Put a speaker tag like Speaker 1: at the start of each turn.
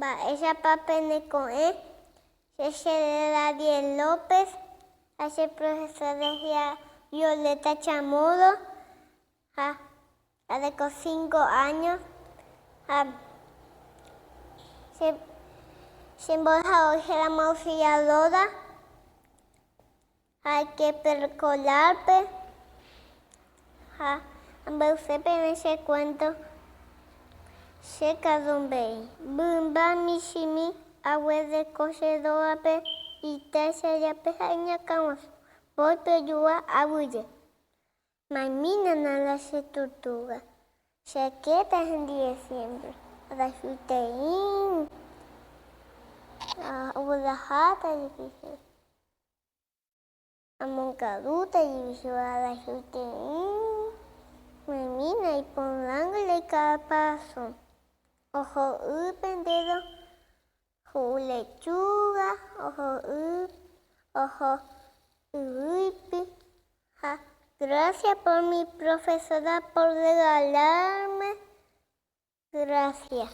Speaker 1: Mba'éichapa peneko'ẽ che chere Dariel López ha che profesora héra Violeta Chamorro ha areko cinco años ha che che mbo'ehao héra Auxiliadora ha aike preescolar-pe ha ambyasy peve che cuento che karumbei. Mymba michĩmi aguereko che rógape itáicha jape ha iñakãguasu, mbóipe ojua aguyje. Maimína la che tortuga, che akéta hendive siempre, arasyeterei ogueraháta jepi chéve, amongarúta jepi chéve arasyeterei, maimína iporãngo la ikaparazón, oho ýpe ndéve ho'u lechuga, oho y, oho yvýipi ha gracias por mi profesora por regalarme gracias.